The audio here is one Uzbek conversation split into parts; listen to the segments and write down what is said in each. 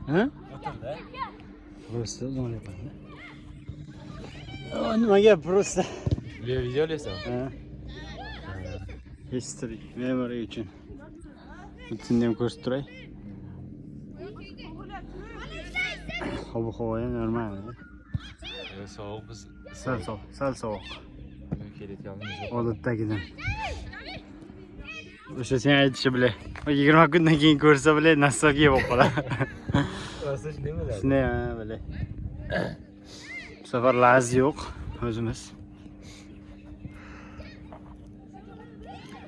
Ha? O'tirdi. Просто o'ylayapman. Nima gap просто? Video olyapsan? Ha. History, memory uchun. Bittini ham ko'rsatib turay. Ob havo ham normal. Sovuq biz Sal sovuq, sal sovuq. Kelayotganimiz yo'q. Odatdagidan. O'sha sen aytishi bilan 20 kundan keyin ko'rsa bilan nostalgiya bo'lib qoladi. Rosa shunday bo'ladi. Shunday ha bilan. Bu safar laz yo'q o'zimiz.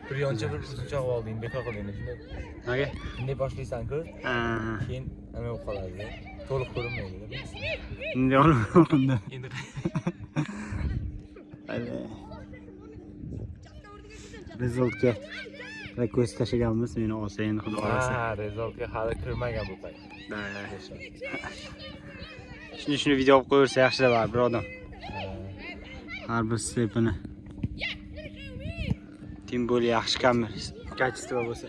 Bir yoncha bir uzunchoq olding, bekor qilding shunday. Nimaga? Bunday boshlaysan-ku, Ha, keyin nima bo'lib qoladi? To'liq ko'rinmaydi. Bunday olib Endi Resultga request tashlaganmiz, meni olsa endi xudo xohlasa. Ha, resultga hali kirmagan bu payt. Shuni video olib qo'yaversa yaxshi baribir odam. Har bir stepini. Тем более yaxshi kamera, качество bo'lsa.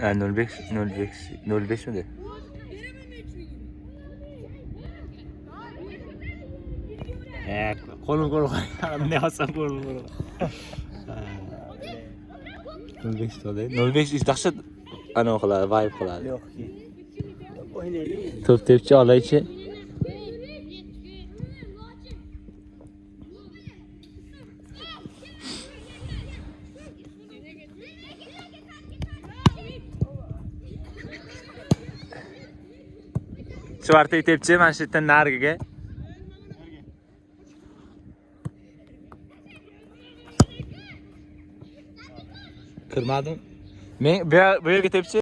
Ha, 05 05 05 midi? Qo'lim qo'rqadi. Bunday olsam qo'lim qo'rqadi. 05 to'la. 05 dahshat anavi qiladi, vibe qiladi. Yo'q. O'ynaylik. To'p tepchi olaychi. Чвартак tepchi mana shu yerdan nariga. Kirmadim. Men bu yerga tepchi.